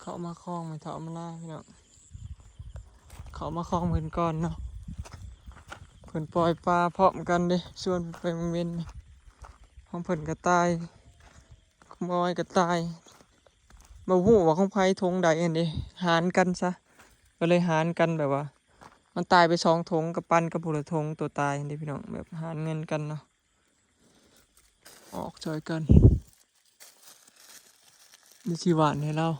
ເຂົ້າມາຄອງແມ່ເຖົ້າອຳມາລາພີ່ນ້ອງ ເຂົ້າມາຄອງເພິ່ນກ່ອນເນາະ. ເພິ່ນປ່ອຍປາພ້ອມກັນເດ້ ຊວນເພິ່ນໄປເວັງເວັນ ຂອງເພິ່ນກະຕາຍ ຂອງບອຍກະຕາຍ. ບໍ່ຮູ້ວ່າຂອງໃຜຖົງໃດຫັ້ນເດ້ ຫານກັນຊະ ກະເລີຍຫານກັນ ແບບວ່າມັນຕາຍໄປສອງຖົງ ກະປັນກັບຜູ້ລະຖົງ ໂຕຕາຍຫັ້ນເດ້ພີ່ນ້ອງ ແບບຫານເງິນກັນເນາະ. ອອກຊ່ອຍກັນ ດຽວຊິຫວ່ານໃຫ້ລາວ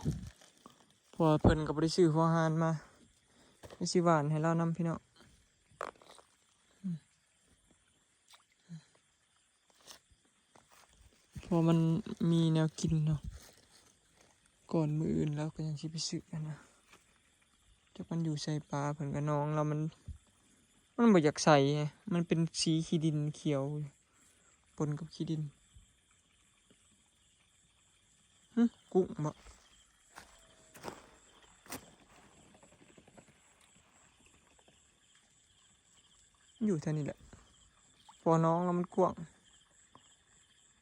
ເພາະວ່າເພິ່ນກະບໍ່ໄດ້ຊື້ຫົວຫານມາ ດຽວຊິຫວ່ານໃຫ້ລາວນຳພີ່ນ້ອງ ເພາະມັນມີແນວກິນເນາະ. ກ່ອນມື້ອື່ນລາວກະຍັງຊິໄປຊື້ຫັ້ນນະ ຈັກມັນຢູ່ໃສ ປາເພິ່ນກະໜອງລາວມັນ ມັນບໍ່ຢາກໃສ ມັນເປັນສີຂີ້ດິນຂຽວ ປົນກັບຂີ້ດິນ. ຫຶ ກຸ້ງບໍ? ຢູ່ແຖວນີ້ແຫຼະ ເພາະໜອງລາວມັນກວ້າງ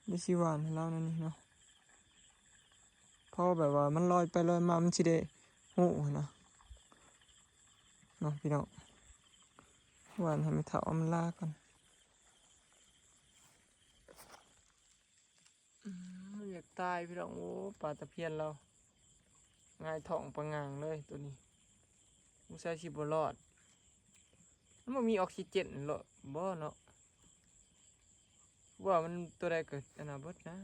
ດຽວຊິຫວ່ານໃຫ້ລາວແນວນີ້ເນາະ ເພາະແບບວ່າມັນລອຍໄປລອຍມາ ມັນຊິໄດ້ຮູ້ຫັ້ນນະ ເນາະພີ່ນ້ອງ. ຫວ່ານໃຫ້ແມ່ເຖົ້າອຳມາລາກ່ອນ. ອືມ ມັນຢາກຕາຍພີ່ນ້ອງ ໂອ້ ປາຕະພຽນລາວຫງາຍທ້ອງປະຫງ່າງເລີຍໂຕນີ້ ສົງໄສຊິບໍ່ລອດ ມັນບໍ່ມີອອກຊີເຈນເນາະ ບໍ່ເນາະ ວ່າມັນໂຕໃດກະອັນນັ້ນເບິດນະ.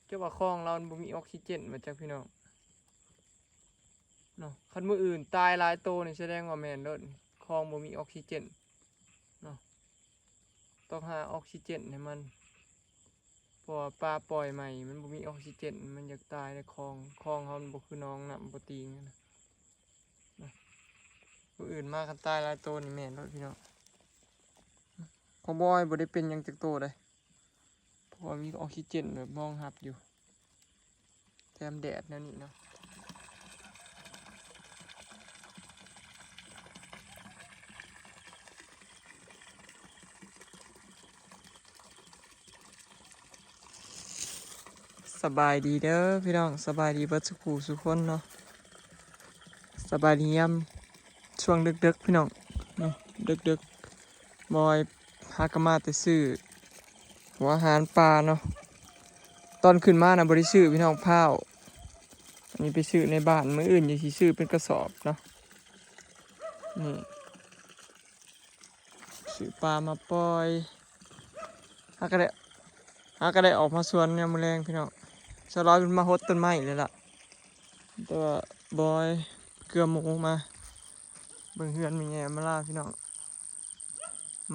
ເຈົ້າວ່າຄອງລາວມັນບໍ່ມີອອກຊີເຈນບໍ່ຈັກພີ່ນ້ອງເນາະ. ຄັນມື້ອື່ນຕາຍຫຼາຍໂຕນີ້ ສະແດງວ່າແມ່ນໂລດ ຄອງບໍ່ມີອອກຊີເຈນເນາະ ຕ້ອງຫາອອກຊີເຈນໃຫ້ມັນ ເພາະວ່າປາປ່ອຍໃໝ່ ມັນບໍ່ມີອອກຊີເຈນ ມັນຢາກຕາຍໃນຄອງ ຄອງເຮົາມັນບໍ່ຄືໜອງ ນ້ຳບໍ່ຕີງນະ. ມື້ອື່ນມາຄັນຕາຍຫຼາຍໂຕນີ້ແມ່ນໂລດພີ່ນ້ອງ. ຂອງບອຍບໍ່ໄດ້ເປັນຫຍັງຈັກໂຕໃດ ເພາະວ່າມີອອກຊີເຈນແບບຮອງຮັບຢູ່ ແຖມແດດແນວນີ້ເນາະ. ສະບາຍດີເດີພີ່ນ້ອງ ສະບາຍດີເບິດສູ່ຜູ້ສູ່ຄົນເນາະ. ສະບາຍດີຍາມຊ່ວງເດິກໆ ພີ່ນ້ອງເນາະ ເດິກໆ ບອຍຫາກະມາແຕ່ຊື້ຫົວອາຫານປາເນາະ. ຕອນຂຶ້ນມານະບໍ່ໄດ້ຊື້ພີ່ນ້ອງ ພ້າວ ອັນນີ້ໄປຊື້ໃນບ້ານ ມື້ອື່ນຈັ່ງຊິຊື້ເປັນກະສອບເນາະ. ນີ້ ຊື້ປາມາປ່ອຍ ຫາກະໄດ້ ຫາກະໄດ້ອອກມາສວນຍາມມື້ແລງພີ່ນ້ອງ. ສາວລອຍເພິ່ນມາຫົດຕົ້ນໄມ້ແລ້ວລະ ແຕ່ວ່າບອຍເກືອໝູມາ ເບິ່ງເຮືອນແມ່ໃຫຍ່ອຳມາລາພີ່ນ້ອງ.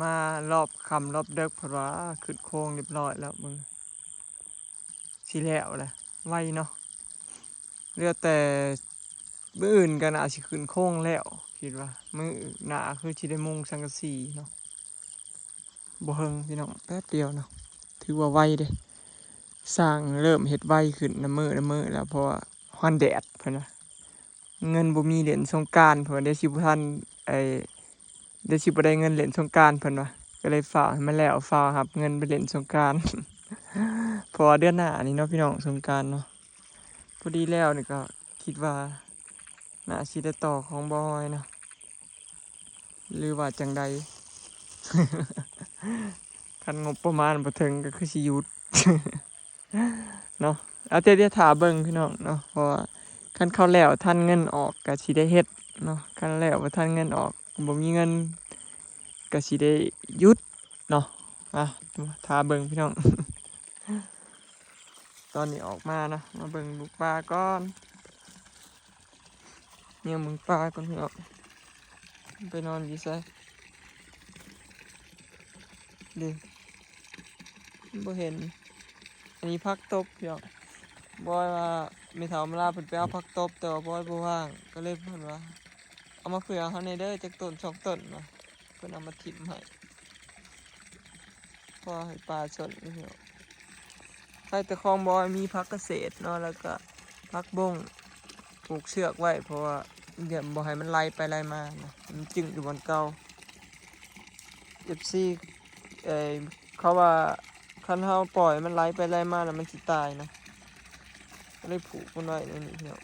ມາລອບຄ່ຳລອບເດິກ ເພິ່ນວ່າຂຶ້ນໂຄງຮຽບຮ້ອຍແລ້ວ ເບິ່ງ ຊິແລ້ວແຫຼະ ໄວເນາະ. ເຫຼືອແຕ່ມື້ອື່ນກະໜ້າຊິຂຶ້ນໂຄງແລ້ວ ຄິດວ່າມື້ໜ້າຄືຊິໄດ້ມຸງສັງກະສີເນາະ. ບໍ່ເຫິງພີ່ນ້ອງ ແປັບດຽວເນາະ ຖືວ່າໄວເດ້. ຊ່າງເລີ່ມເຮັດໄວຂຶ້ນນຳມື້ນຳມື້ແລ້ວ ເພາະວ່າຮ້ອນແດດ ເພິ່ນວ່າ ເງິນບໍ່ມີເລ່ນສົງການ ເພິ່ນວ່າ ດຽວຊິບໍ່ທັນ ໄອ້ ດຽວຊິບໍ່ໄດ້ເງິນເລ່ນສົງການ ເພິ່ນວ່າ ກະເລີຍຟ້າວໃຫ້ມັນແລ້ວ ຟ້າວຮັບເງິນໄປເລ່ນສົງການ ເພາະວ່າເດືອນໜ້ານີ້ເນາະ ພີ່ນ້ອງ ສົງການເນາະ. ພໍດີແລ້ວນີ້ກະຄິດວ່າໜ້າຊິໄດ້ຕໍ່ຂອງບໍ່ອອຍເນາະ ຫຼືວ່າຈັ່ງໃດ. ຄັນງົບປະມານບໍ່ເຖິງກະຄືຊິຢຸດເນາະ. ເອົາແຕ່ດຽວຖ້າເບິ່ງພີ່ນ້ອງເນາະ ເພາະວ່າຄັນເຂົາແລ້ວທັນເງິນອອກກະຊິໄດ້ເຮັດເນາະ ຄັນແລ້ວບໍ່ທັນເງິນອອກ ບໍ່ມີເງິນກະຊິໄດ້ຢຸດເນາະ. ອ່ະ ຖ້າເບິ່ງພີ່ນ້ອງ ຕອນນີ້ອອກມາເນາະ ມາເບິ່ງລູກປາກ່ອນ ແນມເບິ່ງປາກ່ອນພີ່ນ້ອງ ໄປນອນຢູ່ໃສເດ້ ບໍ່ເຫັນ. ອັນນີ້ຜັກຕົບພີ່ນ້ອງ ບອຍວ່າແມ່ເຖົ້າມາລາເພິ່ນໄປເອົາຜັກຕົບ ແຕ່ວ່າບອຍບໍ່ວ່າງ ກະເລີຍເພິ່ນວ່າ ເອົາມາເຜືອເຮົາແດ່ເດີ ຈັກຕົ້ນສອງຕົ້ນວ່າ ເພິ່ນເອົາມາຖິ້ມໃຫ້ ພໍໃຫ້ປາຊົນພີ່ນ້ອງ. ໃຫ້ແຕ່ຂອງບອຍມີຜັກກະເສດເນາະ ແລ້ວກະຜັກບົ້ງ ຜູກເຊືອກໄວ້ ເພາະວ່າຢ້ານບໍ່ໃຫ້ມັນໄຫຼໄປໄຫຼມານະ ມັນຈຶ່ງຢູ່ບ່ອນເກົ່າ. ເອັຟຊີ ເອີ ເຂົາວ່າຄັນເຮົາປ່ອຍມັນໄຫຼໄປໄຫຼມາແລ້ວມັນຊິຕາຍນະ ເອີ ເລີຍຜູກມັນໄວ້ໃນນີ້ພີ່ນ້ອງ.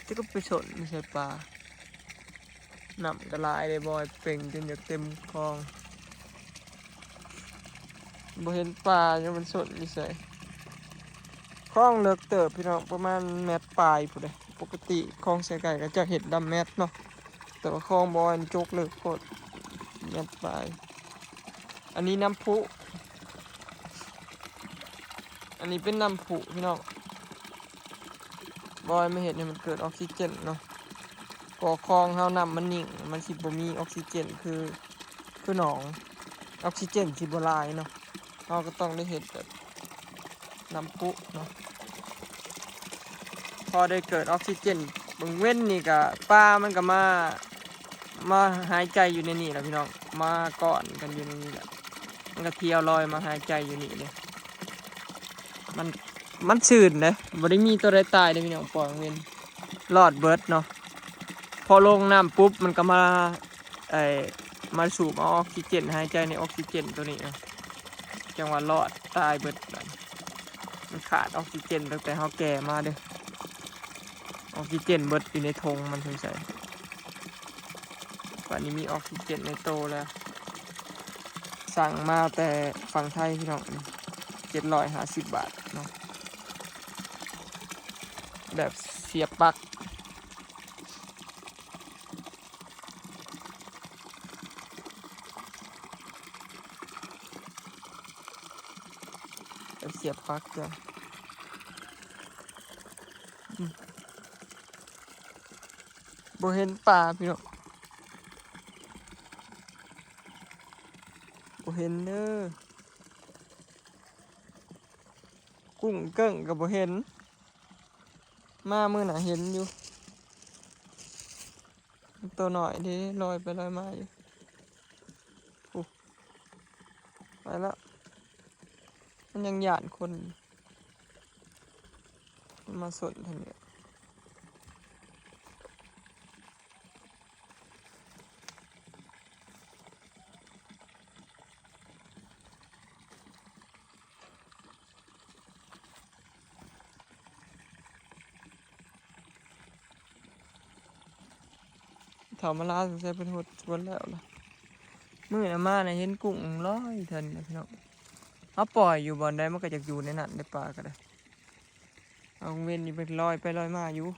ແຕ່ກໍໄປສົນໃສ່ປາ ນ້ຳກໍຫຼາຍເດ້ ບໍ່ໃຫ້ເປັ່ງຈົນຢາກເຕັມຄອງ. ບໍ່ເຫັນປາ ຍັງມັນສົນຢູ່ໃສ. ຄອງເລິກເຕີບພີ່ນ້ອງ ປະມານແມັດປາຍພຸ້ນເດ້. ປົກກະຕິຄອງໄຊໄກ່ເຂົາເຈົ້າເຮັດດຳແມັດເນາະ ແຕ່ວ່າຄອງບ່ອນຈົກເລິກໂພດ ແມັດປາຍ. ອັນນີ້ນ້ຳພຸ ອັນນີ້ເປັນນ້ຳພຸພີ່ນ້ອງ. ບ່ອນມາເຮັດໃຫ້ມັນເກີດອອກຊີເຈນເນາະ ເພາະຄອງເຮົານ້ຳມັນນິ່ງ ມັນຊິບໍ່ມີອອກຊີເຈນຄື ຄືໜອງ ອອກຊີເຈນຊິບໍ່ຫຼາຍເນາະ. ເຮົາກໍຕ້ອງໄດ້ເຮັດແບບນ້ຳພຸເນາະ ພໍໄດ້ເກີດອອກຊີເຈນ. ບາງເວັນນີ້ກໍປາມັນກໍມາ ມາຫາຍໃຈຢູ່ໃນນີ້ແຫຼະພີ່ນ້ອງ ມາກ້ອນກັນຢູ່ໃນນີ້ແຫຼະ. ມັນກໍທຽວລອຍມາຫາຍໃຈຢູ່ນີ້ເດ້. ມັນ ມັນຊື່ນເດ້ ບໍ່ໄດ້ມີຕົວໃດຕາຍເດ້ພີ່ນ້ອງ ປ່ອຍເວັນລອດເບິດເນາະ. ພໍລົງນ້ຳປຸບ ມັນກໍມາ ໄອ້ ມາສູບເອົາອອກຊີເຈນ ຫາຍໃຈໃນອອກຊີເຈນຕົວນີ້ເນາະ ຈັ່ງວ່າລອດຕາຍເບິດ. ມັນຂາດອອກຊີເຈນຕັ້ງແຕ່ເຮົາແກ່ມາເດ້ ອອກຊີເຈນເບິດຢູ່ໃນຖົງມັນສົງໄສ. ບາດນີ້ມີອອກຊີເຈນໃນໂຕແລ້ວ. ສັ່ງມາແຕ່ຝັ່ງໄທພີ່ນ້ອງ ເຈັດຮ້ອຍຫ້າສິບບາດເນາະ ແບບສຽບປລັກ ແບບສຽບປລັກຈ້ະ. ອືມ ບໍ່ເຫັນປາພີ່ນ້ອງ ບໍ່ເຫັນເດີ. ກຸ້ງເກິ່ງກໍບໍ່ເຫັນ ມາມື້ໜ້າເຫັນຢູ່. ໂຕນ້ອຍເດ້ ລອຍໄປລອຍມາຢູ່. ໂອ້ ໄປລະ ມັນຍັງຢ້ານຄົນ ມັນມາສົນທາງນີ້. ເຖົ້າມາລາສົງໄສເພິ່ນຫົດສວນແລ້ວລະ. ມື້ນະມານະເຫັນກຸ້ງລອຍເທິນນະພີ່ນ້ອງ. ເຮົາປ່ອຍຢູ່ບ່ອນໃດມັນກໍຢາກຢູ່ໃນນັ້ນເດ້ ປາກໍໄດ້. ເອົາເວັນນີ້ເພິ່ນລອຍໄປລອຍມາຢູ່.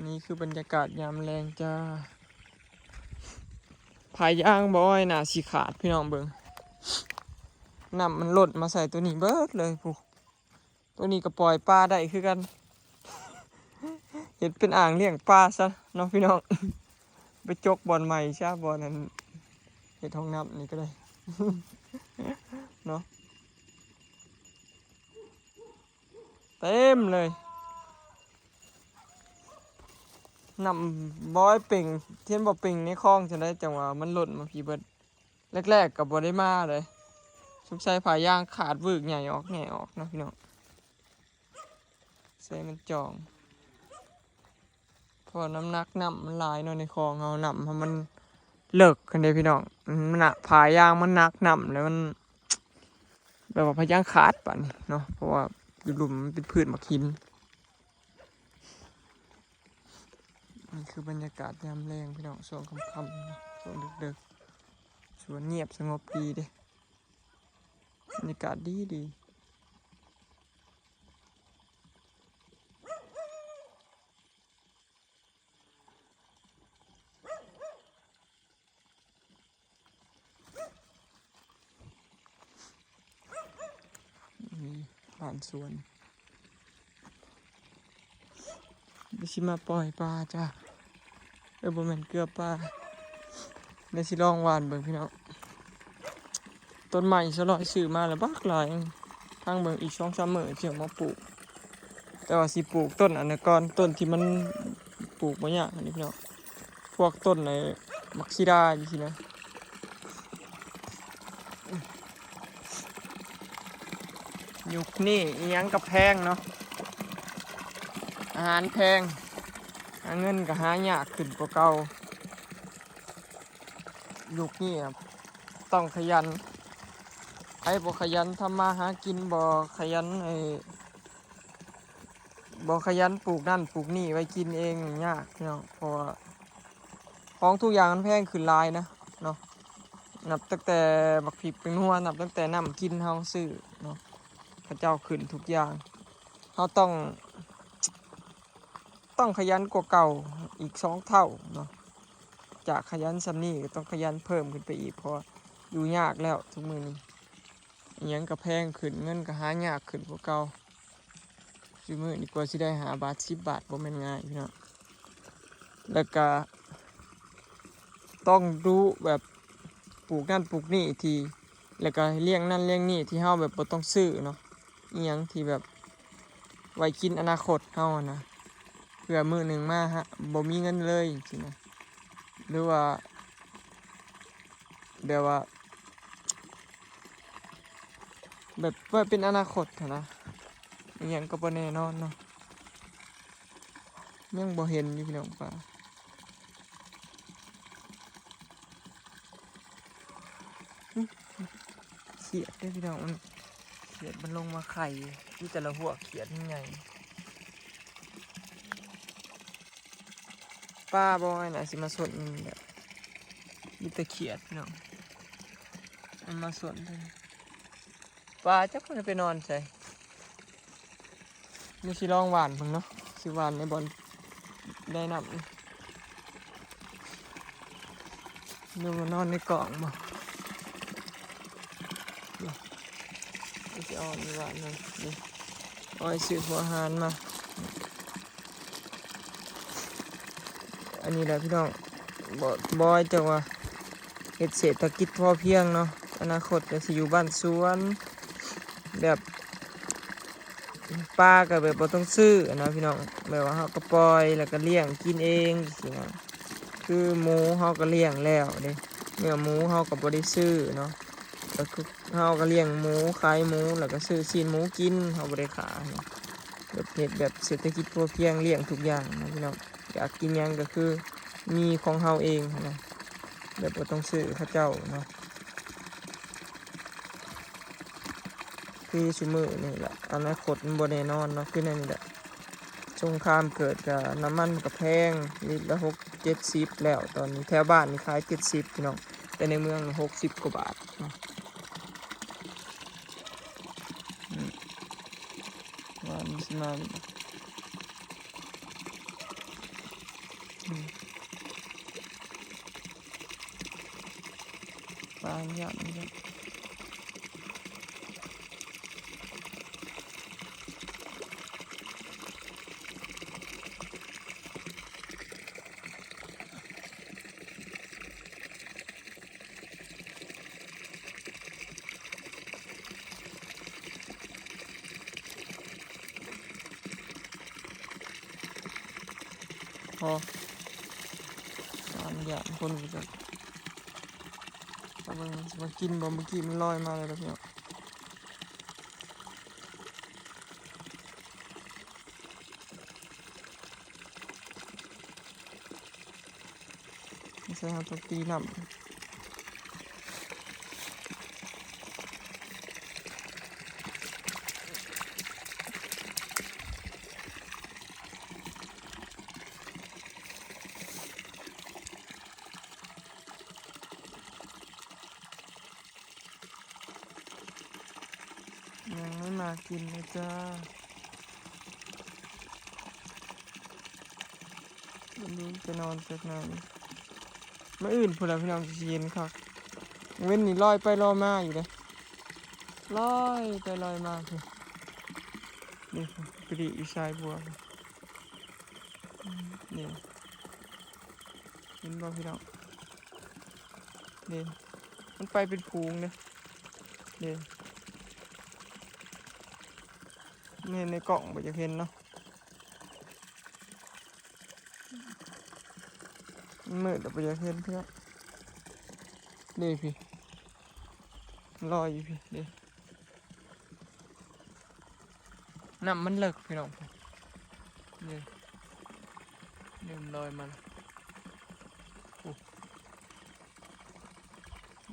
ນີ້ຄືບັນຍາກາດຍາມແລງຈ້າ. ຜ້າຢາງບໍ່ອ້ອຍໜ້າຊິຂາດພີ່ນ້ອງເບິ່ງ. ນ້ຳມັນລົ້ນມາໃສ່ຕົວນີ້ເບິດເລີຍພຸ້ນ. ຕົວນີ້ກໍປ່ອຍປາໄດ້ຄືກັນ ເຮັດເປັນອ່າງລ້ຽງປາຊະເນາະພີ່ນ້ອງ. ໄປຈົກບ່ອນໃໝ່ຊະ ບ່ອນອັນເຮັດຫ້ອງນ້ຳນີ້ກໍໄດ້ເນາະ. ເຕັມເລີຍ ນ້ຳບໍ່ເປັງ ເຫັນບໍ່ເປັງໃນຄອງຊັ້ນໃດ ຈັ່ງວ່າມັນລົ້ນມາພີ້ເບິດ. ແລກໆກໍບໍ່ໄດ້ມາເດ້ ສົງໄສຜ້າຢາງຂາດວືກໃຫຍ່ອອກແຫຍ່ອອກເນາະພີ່ນ້ອງ. ໃສ່ມັນຈ່ອງ ເພາະວ່ານ້ຳໜັກນ້ຳມັນຫຼາຍເນາະ ໃນຄອງເຮົານ້ຳມັນເລິກຫັ້ນເດ້ພີ່ນ້ອງ. ມັນໜັກ ຜ້າຢາງມັນໜັກນ້ຳ ແລ້ວມັນແບບວ່າຜ້າຢາງຂາດປານນີ້ເນາະ ເພາະວ່າຢູ່ລຸ່ມມັນເປັນພື້ນໝາກຫີນ. ນີ້ຄືບັນຍາກາດຍາມແລງພີ່ນ້ອງ ຊ່ວງຄ່ຳໆ ຊ່ວງເດິກໆ ສວນງຽບສະຫງົບດີເດ້ ບັນຍາກາດດີໆ. ນີ້ ບ້ານສວນ ດຽວຊິມາປ່ອຍປາຈ້າ. ເອີ ບໍ່ແມ່ນເກືອປາ ດຽວຊິລອງຫວ່ານເບິ່ງພີ່ນ້ອງ. ຕົ້ນໄມ້ສະຫຼອຍຊື້ມາແລ້ວບັກຫຼາຍ ທາງເບິ່ງອີກສອງສາມມື້ຊິເອົາມາປູກ. ແຕ່ວ່າຊິປູກຕົ້ນອັນນັ້ນກ່ອນ ຕົ້ນທີ່ມັນປູກບໍ່ຍາກຫັ້ນນີ້ພີ່ນ້ອງ ພວກຕົ້ນໄອ້ໝາກສີດາຈັ່ງຊີ້ນະ. ຍຸກນີ້ອີ່ຫຍັງກໍແພງເນາະ ອາຫານແພງ ຫາເງິນກໍຫາຍາກຂຶ້ນກວ່າເກົ່າ. ຍຸກນີ້ອະ ຕ້ອງຂະຫຍັນ ໃຜບໍ່ຂະຫຍັນທຳມາຫາກິນ ບໍ່ຂະຫຍັນ ເອີ ບໍ່ຂະຫຍັນປູກນັ້ນປູກນີ້ໄວ້ກິນເອງ ຍາກພີ່ນ້ອງ ເພາະວ່າຂອງທຸກຢ່າງມັນແພງຂຶ້ນຫຼາຍນະເນາະ ນັບຕັ້ງແຕ່ບັກພິກແປ້ງນົວ ນັບຕັ້ງແຕ່ນ້ຳກິນເຮົາຊື້ເນາະ ເຂົາເຈົ້າຂຶ້ນທຸກຢ່າງ ເຮົາຕ້ອງ ຕ້ອງຂະຫຍັນກວ່າເກົ່າອີກສອງເທົ່າເນາະ ຈາກຂະຫຍັນສ່ຳນີ້ກໍຕ້ອງຂະຫຍັນເພີ່ມຂຶ້ນໄປອີກ ເພາະວ່າຢູ່ຍາກແລ້ວທຸກມື້ນີ້ ອີ່ຫຍັງກໍແພງຂຶ້ນ ເງິນກໍຫາຍາກຂຶ້ນກວ່າເກົ່າ ຊຸມື້ນີ້ກວ່າຊິໄດ້ຫ້າບາດສິບບາດບໍ່ແມ່ນງ່າຍພີ່ນ້ອງ ແລ້ວກໍຕ້ອງດຸແບບ ປູກນັ້ນປູກນີ້ທີ່ ແລ້ວກໍລ້ຽງນັ້ນລ້ຽງນີ້ທີ່ເຮົາແບບບໍ່ຕ້ອງຊື້ເນາະ ອີ່ຫຍັງທີ່ແບບໄວ້ກິນອະນາຄົດເຮົາຫັ້ນນະ ເພື່ອມື້ໜຶ່ງມາຫາ ບໍ່ມີເງິນເລີຍຈັ່ງຊີ້ນະ ຫຼືວ່າແບບວ່າ ແບບໄວ້ເປັນອະນາຄົດຫັ້ນນະ ອີ່ຫຍັງກໍບໍ່ແນ່ນອນເນາະ ຍັງບໍ່ເຫັນຢູ່ພີ່ນ້ອງປາ ຂຽດເດ້ພີ່ນ້ອງ ມັນ ຂຽດມັນລົງມາໄຂ່ ມີແຕ່ລະຫົວຂຽດມັນໃຫຍ່ ປາບໍ່ ອັນນັ້ນຊິມາຊົນນີ້ແຫຼະ ມີແຕ່ຂຽດພີ່ນ້ອງ ມັນມາຊົນ ປາຈັກມັນໄປນອນໃສ ນີ້ຊິລອງຫວ່ານເບິ່ງເນາະ ຊິຫວ່ານໃນບ່ອນໄດ້ນ້ຳ ຫຼືວ່ານອນໃນກ່ອງບໍ່ ນີ້ຊິເອົາອັນນີ້ຫວ່ານເບິ່ງ ນີ້ ອ້ອຍຊື້ຫົວອາຫານມາ ອັນນີ້ແຫຼະພີ່ນ້ອງ ບອຍ ບອຍຈັກວ່າເຮັດເສດຖະກິດພໍພຽງເນາະ ອະນາຄົດກໍຊິຢູ່ບ້ານສວນ ແບບປາກໍແບບບໍ່ຕ້ອງຊື້ນະພີ່ນ້ອງ ແບບວ່າເຮົາກໍປ່ອຍ ແລ້ວກໍລ້ຽງກິນເອງຊີ້ນະ ຄືໝູເຮົາກໍລ້ຽງແລ້ວເດ້ ເນື້ອໝູເຮົາກໍບໍ່ໄດ້ຊື້ເນາະ ກໍຄືເຮົາກໍລ້ຽງໝູ ຂາຍໝູ ແລ້ວກໍຊື້ຊີ້ນໝູກິນ ເຮົາບໍ່ໄດ້ຂາຍ ແບບເຮັດແບບເສດຖະກິດພໍພຽງ ລ້ຽງທຸກຢ່າງນະພີ່ນ້ອງ ຢາກກິນຫຍັງກໍຄືມີຂອງເຮົາເອງຫັ້ນນະ ແບບບໍ່ຕ້ອງຊື້ເຂົາເຈົ້າເນາະ ຄືຊຸມື້ນີ້ແຫຼະ ອະນາຄົດມັນບໍ່ແນ່ນອນເນາະ ຄືແນວນີ້ແຫຼະ ສົງຄາມເກີດກໍນ້ຳມັນມັນກໍແພງ ລິດລະຫົກເຈັດສິບແລ້ວ ຕອນນີ້ແຖວບ້ານນີ້ຂາຍເຈັດສິບພີ່ນ້ອງ ແຕ່ໃນເມືອງຫົກສິບກວ່າບາດເນາະ ອືມ ວ່າມັນຊິມາ ອືມ ປາມັນຢ້ານ ມັນຢ້ານ. ພໍ ຢ້ານ ຢ້ານຄົນ ບໍ່ຈັກ ເອົາເບິ່ງ ມັນຊິມາກິນບໍ່ ເມື່ອກີ້ມັນລອຍມາແລ້ວເດ້ອ ພີ່ນ້ອງ. ໃສ່ເຮົາຕ້ອງຕີນ້ຳ ຍັງໄມ່ມາກິນເລີຍຈ້າ ບໍ່ຮູ້ຈະນອນຈັກໜ້ອຍ ມື້ອື່ນພຸ້ນລະພີ່ນ້ອງ ຊິເຢັນຄັກ ເວັນນີ້ລອຍໄປລອຍມາຢູ່ເດ້ ລອຍໄປລອຍມາພຸ້ນ ນີ້ໄປດີດຢູ່ຊາຍບົວ ນີ້ ເຫັນບໍ່ພີ່ນ້ອງ? ນີ້ ມັນໄປເປັນຝູງເດ້ ນີ້ ໃນ ໃນກ້ອງບໍ່ຢາກເຫັນເນາະ ມັນມືດແລ້ວບໍ່ຢາກເຫັນເທື່ອ ນີ້ພີ່ ລອຍຢູ່ພີ້ ນີ້. ນ້ຳມັນເລິກພີ່ນ້ອງ ນີ້ ນີ້ມັນລອຍມາ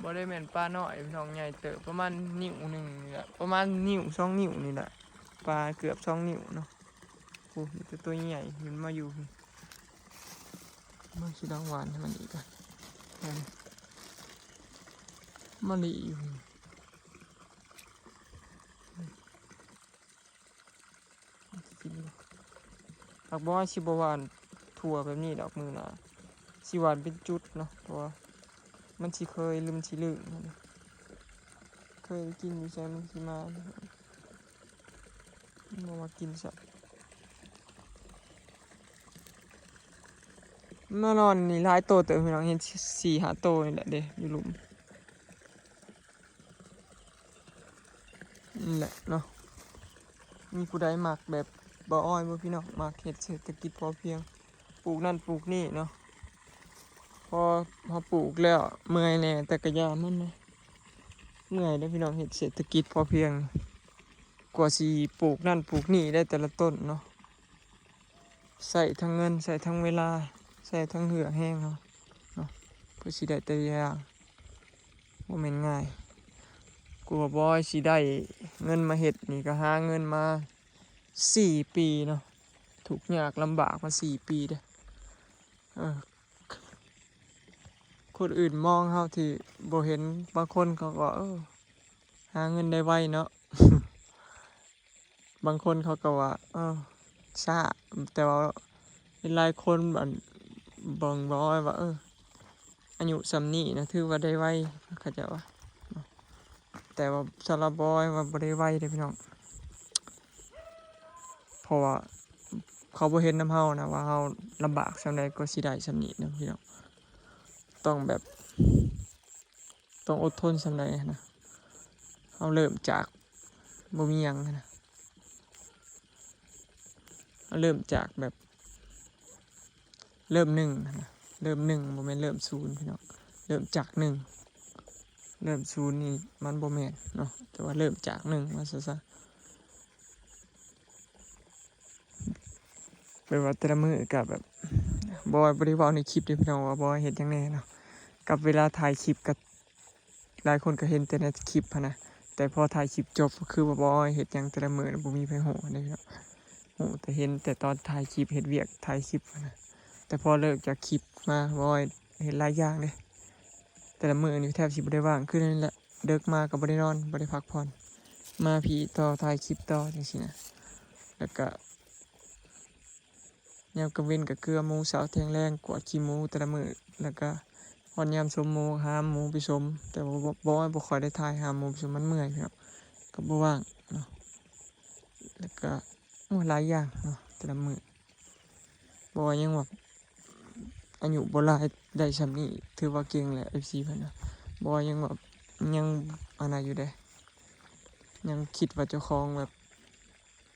ໂອ້ ບໍ່ໄດ້ແມ່ນປານ້ອຍພີ່ນ້ອງ ໃຫຍ່ເຕີບ ປະມານນິ້ວໜຶ່ງນີ້ແຫຼະ ປະມານນິ້ວສອງນິ້ວນີ້ແຫຼະ ປາເກືອບສອງນິ້ວເນາະ. ໂອ້ ມີແຕ່ຕົວໃຫຍ່ ມັນມາຢູ່ ມາຊິລອງຫວ່ານໃຫ້ມັນອີກກ່ອນ ມາລີຢູ່. ຫາກບໍ່ ຊິບໍ່ຫວ່ານທົ່ວແບບນີ້ດອກ ມື້ໜ້າຊິຫວ່ານເປັນຈຸດເນາະ ເພາະວ່າມັນຊິເຄີຍ ຫຼືມັນຊິລຶ້ງຫັ້ນນະ ເຄີຍໄດ້ກິນຢູ່ໃສມັນຊິມາ ມັນບໍ່ມາກິນຊ້ຳ. ມານອນນີ້ຫຼາຍໂຕເຕີບ ພີ່ນ້ອງ ເຫັນສີ່ຫ້າໂຕນີ້ແຫຼະເດ້ ຢູ່ລຸ່ມ. ນີ້ແຫຼະເນາະ ມີຜູ້ໃດມັກແບບບ່າວອ້ອຍບໍ່ພີ່ນ້ອງ ມັກເຮັດເສດຖະກິດພໍພຽງ ປູກນັ້ນປູກນີ້ເນາະ ພໍເຮົາປູກແລ້ວເມື່ອຍແດ່ ແຕ່ກະຢ່າມັນນະ ເມື່ອຍເດ້ພີ່ນ້ອງ ເຮັດເສດຖະກິດພໍພຽງ ກວ່າຊິປູກນັ້ນປູກນີ້ໄດ້ແຕ່ລະຕົ້ນເນາະ ໃຊ້ທັງເງິນ ໃຊ້ທັງເວລາ ໃຊ້ທັງເຫື່ອແຮງເຮົາເນາະ ເພື່ອຊິໄດ້ແຕ່ລະຢ່າງ ບໍ່ແມ່ນງ່າຍ ກວ່າບ່າວອ້ອຍຊິໄດ້ເງິນມາເຮັດນີ້ ກະຫາເງິນມາສີ່ປີເນາະ ທຸກຍາກລຳບາກມາສີ່ປີເດ້. ເອີ ຄົນອື່ນມອງເຮົາທີ່ບໍ່ເຫັນ ບາງຄົນເຂົາກໍວ່າ ເອີ ຫາເງິນໄດ້ໄວເນາະ. ບາງຄົນເຂົາກໍວ່າ ເອີ ຊ້າ ແຕ່ວ່າເຫັນຫຼາຍຄົນ ອັນ ເບິ່ງບ່າວອ້ອຍວ່າ ເອີ ອາຍຸສ່ຳນີ້ນະ ຖືວ່າໄດ້ໄວ ເຂົາເຈົ້າວ່າເນາະ ແຕ່ວ່າສຳລັບບ່າວອ້ອຍວ່າບໍ່ໄດ້ໄວເດ້ພີ່ນ້ອງ ເພາະວ່າເຂົາບໍ່ເຫັນນຳເຮົານະ ວ່າເຮົາລຳບາກສ່ຳໃດກວ່າຊິໄດ້ສ່ຳນີ້ນະພີ່ນ້ອງ ຕ້ອງແບບ ຕ້ອງອົດທົນສ່ຳໃດຫັ້ນນະ ເຮົາເລີ່ມຈາກບໍ່ມີຫຍັງຫັ້ນນະ ເຮົາເລີ່ມຈາກແບບ ເລີ່ມໜຶ່ງຫັ້ນນະ ເລີ່ມໜຶ່ງ ບໍ່ແມ່ນເລີ່ມສູນພີ່ນ້ອງ ເລີ່ມຈາກໜຶ່ງ ເລີ່ມສູນນີ້ມັນບໍ່ແມ່ນເນາະ ແຕ່ວ່າເລີ່ມຈາກໜຶ່ງວ່າຊັ້ນຊະ. ແບບວ່າແຕ່ລະມື້ກະແບບ ບ່າວອ້ອຍບໍ່ໄດ້ເວົ້າໃນຄລິບເດ້ພີ່ນ້ອງ ວ່າບ່າວອ້ອຍເຮັດຫຍັງແດ່ເນາະ ກັບເວລາຖ່າຍຄລິບກະ ຫຼາຍຄົນກະເຫັນແຕ່ໃນຄລິບຫັ້ນນະ ແຕ່ພໍຖ່າຍຄລິບຈົບ ຄືວ່າບ່າວອ້ອຍເຮັດຫຍັງແຕ່ລະມື້ນະ ບໍ່ມີໃຜຮູ້ເດ້ພີ່ນ້ອງ ຮູ້ແຕ່ ເຫັນແຕ່ຕອນຖ່າຍຄລິບ ເຮັດວຽກຖ່າຍຄລິບຫັ້ນນະ ແຕ່ພໍເລີກຈາກຄລິບມາ ບ່າວອ້ອຍເຮັດຫຼາຍຢ່າງເດ້ ແຕ່ລະມື້ນີ້ແທບຊິບໍ່ໄດ້ວ່າງ ຄືແນວນີ້ແຫຼະ ເດິກມາກໍບໍ່ໄດ້ນອນ ບໍ່ໄດ້ພັກຜ່ອນ ມາພີ້ຕໍ່ ຖ່າຍຄລິບຕໍ່ ຈັ່ງຊີ້ນະ ແລ້ວກະ ຍາມກາງເວັນກໍເກືອໝູ ເຊົ້າແທງແລງ ກວາດຂີ້ໝູແຕ່ລະມື້ ແລ້ວກໍຮອດຍາມຊົມໝູ ຫາໝູໄປຊົມ ແຕ່ວ່າບໍ່ ບໍ່ ບໍ່ຄ່ອຍໄດ້ຖ່າຍຫາໝູໄປຊົມ ມັນເມື່ອຍເນາະ ກໍບໍ່ວ່າງເນາະ ແລ້ວກໍ ໂອ້ ຫຼາຍຢ່າງເນາະ ແຕ່ລະມື້ ບໍ່ວ່າຍັງວ່າ ອາຍຸບໍ່ຫຼາຍໄດ້ສ່ຳນີ້ ຖືວ່າເກັ່ງແລ້ວ ເອັຟຊີ ເພິ່ນວ່າ ບໍ່ວ່າຍັງວ່າ ຍັງອັນນັ້ນຢູ່ເດ້ ຍັງຄິດວ່າເຈົ້າຂອງແບບ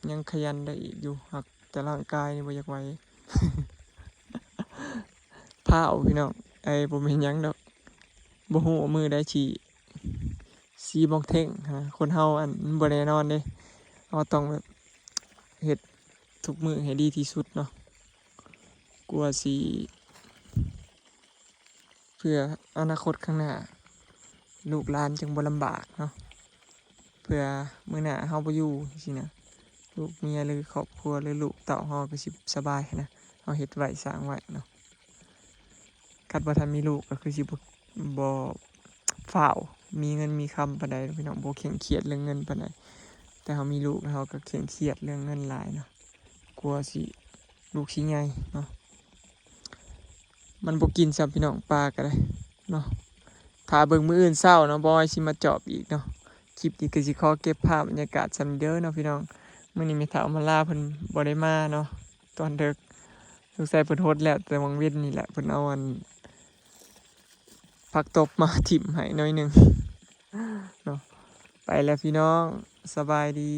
ຍັງຂະຫຍັນໄດ້ອີກຢູ່ ຫາກແຕ່ຮ່າງກາຍນີ້ບໍ່ຢາກໄຫວ ພ້າວພີ່ນ້ອງ ໄອ້ ບໍ່ແມ່ນຫຍັງດອກ ບໍ່ຮູ້ວ່າມື້ໃດຊິ ສີບອກເທັງຫັ້ນນະ ຄົນເຮົາ ອັນ ມັນບໍ່ແນ່ນອນເດ້ ເຮົາຕ້ອງແບບເຮັດທຸກມື້ໃຫ້ດີທີ່ສຸດເນາະ ກວ່າຊິ ເພື່ອອະນາຄົດຂ້າງໜ້າ ລູກຫຼານຈຶ່ງບໍ່ລຳບາກເນາະ ເພື່ອມື້ໜ້າເຮົາບໍ່ຢູ່ຊີ້ນະ ລູກເມຍ ຫຼື ຄອບຄົວ ຫຼື ລູກເຕົ້າເຮົາກໍຊິສະບາຍຫັ້ນນະ ເຮົາເຮັດໄວ້ສ້າງໄວ້ເນາະ. ຄັນບໍ່ທັນມີລູກກໍຄືຊິບໍ່ ບໍ່ຟ້າວມີເງິນມີຄຳປານໃດເນາະພີ່ນ້ອງ ບໍ່ເຄັ່ງຄຽດເລື່ອງເງິນປານໃດ ແຕ່ເຮົາມີລູກແລ້ວເຮົາກໍເຄັ່ງຄຽດເລື່ອງເງິນຫຼາຍເນາະ ກວ່າຊິ ລູກຊິໃຫຍ່ເນາະ. ມັນບໍ່ກິນຊ້ຳພີ່ນ້ອງ ປາກໍໄດ້ເນາະ. ຖ້າເບິ່ງມື້ອື່ນເຊົ້າເນາະ ບ່າວອ້ອຍຊິມາຈອບອີກເນາະ. ຄລິບນີ້ກໍຊິຂໍເກັບພາບບັນຍາກາດສ່ຳນີ້ເດີເນາະພີ່ນ້ອງ. ມື້ນີ້ແມ່ເຖົ້າມາລາເພິ່ນບໍ່ໄດ້ມາເນາະ ຕອນເດິກ ສົງໄສເພິ່ນຫົດແລ້ວ ແຕ່ຫວ່າງເວັນນີ້ແຫຼະ ເພິ່ນເອົາອັນ ຜັກຕົບມາຖິ້ມໃຫ້ໜ້ອຍໜຶ່ງເນາະ. ໄປແລ້ວພີ່ນ້ອງ ສະບາຍດີ.